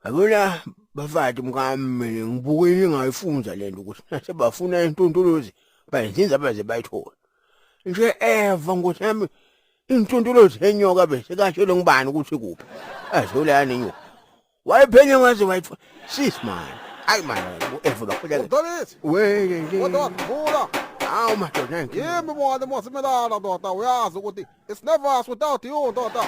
Yabona bafati mkami ngibuke ningayifunza lento ukuthi nasebafuna intuntuluzi bayenza baze bayithola. Nje eva ngothi yami intuntuluzi enyoka bese kashelo ngibani ukuthi kuphi. Azolana nenyoka. Wayiphenya ngaze wayithola. Sis man. Ayi man eva bakhuleka. Mntanethu. Wele. Kodwa vula. Hawu madoda ngeke. Yimi mwana mosimelana ndoda uyazi ukuthi it's never us without you ndoda.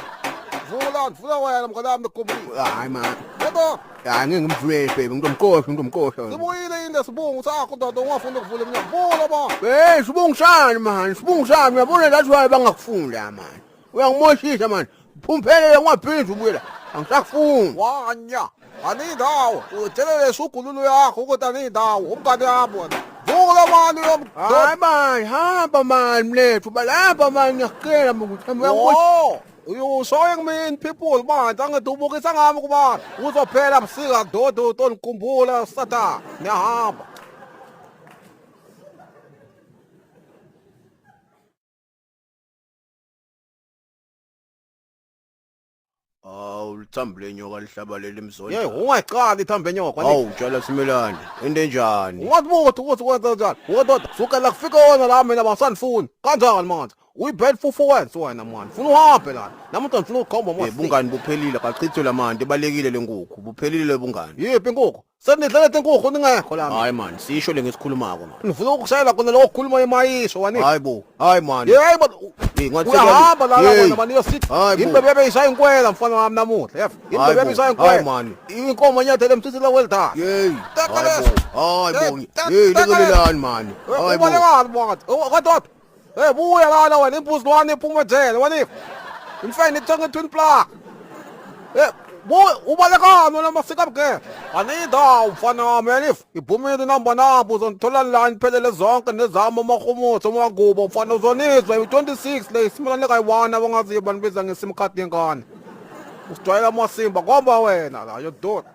Vula vula wena mngane wami ngikhumbulile. Hayi man. Kodwa Hayi ngeke ngimvulele baby ngitomqosha ngitomqosha. sibuyile yini lesibungu sakho ndoda ungafuni ukuvula iminyango. Vula ba. Hey sibungisani man sibungisani uyabona that's why bangakufuni la man. Uyangimoshisa man. Phumphelele ungaphindi ubuyela. Angisakufuni. Wanya. Anindawo. Utshelele sugululu yakho ukuthi anindawo umngane wami wena. Vula mani Hayi man hamba man mlethu balapha man ngiyakucela ukuthi uyangimoshisa. Oh, you showing me in people manje angithi ubukisa ngami kubantu. Uzophela busika dodo utonikhumbula sata. Niyahamba. Awu lithambo lenyoka lihlaba leli mzonda. Yey, ungayicali ithambo enyoka. Awu tshela simelane into enjani? Ungathi ukuthi kwenza njani? Uwadoda, suka la kufika wona la mina basanifuni. Kanjani manje? Uyibhel fufu wenza wena manje. Funa uhambe la. Namuntu ngifuna ukukhomba Eh bungani buphelile kachithwe lamanti ibalekile lenkukhu buphelile bungani. Yiphi inkukhu? Senidlela inkukhu ningekho la. Hayi man sisho lengisikhulumako man. Ngifuna ukushayela khona lokho kukhuluma emayisho wani. Hayi bo, hayi man. Yebo. Hey ngathi Uyahamba la Hey. wena mani uyosithi. Hayi bo. Imbebebe ishaya inkwela mfana wami namuhla. Yef. Hayi Imbebebe bo, ishaya inkwela. hayi man. Inkomo nyathele emthithila welda. Hey. Taka Hayi leso. bo. Hayi bo. Hey, Hey taka leso. lekelelani man. Hayi bo. Ubalekani mwangathi. Kodwa Hey buya lana wena imbuzi lwane iphuma ejele wena. Imfene ithenge twin plug. Hey buya ubalekani wena masika buke. Anindawo mfana wami yena ibhumile inamba nabo uzonithola la niphelele zonke nezami amahumutho amagubo mfana uzonizwa i-26 le isimelane kayi-1 abangaziyo banibiza ngesim card yengane. Usijwayela amasimba ngoba wena la yodoti.